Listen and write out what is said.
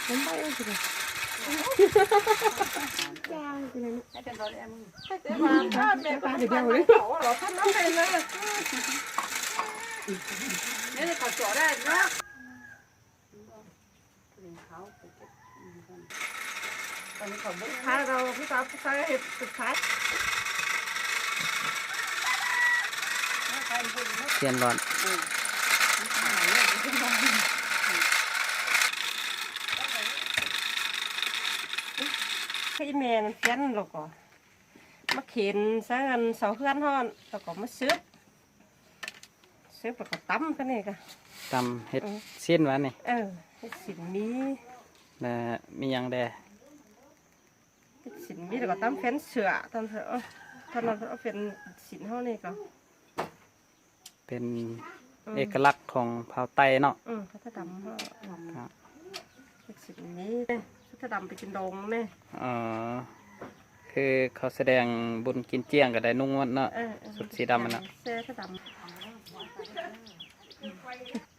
ມັນໄດ້ຊິເດ ທຽນຮ້ອນ ໃຫ້ແມ່ນັ້ນແກ່ນ ແລ້ວກໍມາເຂັນໃສ່ອັນເສົາເຮືອນຮ້ອນ ແລ້ວກໍມາຊຶບ ຊຶບແລ້ວກໍຕຳກັນນີ້ກະ ຕຳເຮັດ ອືມ ຊີ້ນຫວານີ້ ເອີ ເຮັດຊີ້ນໝີ ແລ້ວມີຫຍັງແດ່? ເຮັດຊີ້ນໝີ ແລ້ວກໍຕຳແຜ່ນເສື້ອ ຕຳເສື້ອ ເອີ ຕອນນັ້ນເພິ່ນເອົາແຜ່ນຊີ້ນເຮົານີ້ກໍ ເປັນ ອືມ ເອກະລັກຂອງເຜົ່າໄຕ້ເນາະ ອືມ ເຂົາຈະດຳເຮົາ ເຮັດຊີ້ນໝີ ເດ້ ຊຸດຈະດຳໄປກິນດົງເດ້ ອໍ ຄືເຂົາສະແດງບຸນກິນຈຽງກໍໄດ້ນຸ່ງໝົດເນາະ ເອີ ເອີ ຊຸດສີດຳຫັ້ນນະ ເສື້ອຈະດຳ.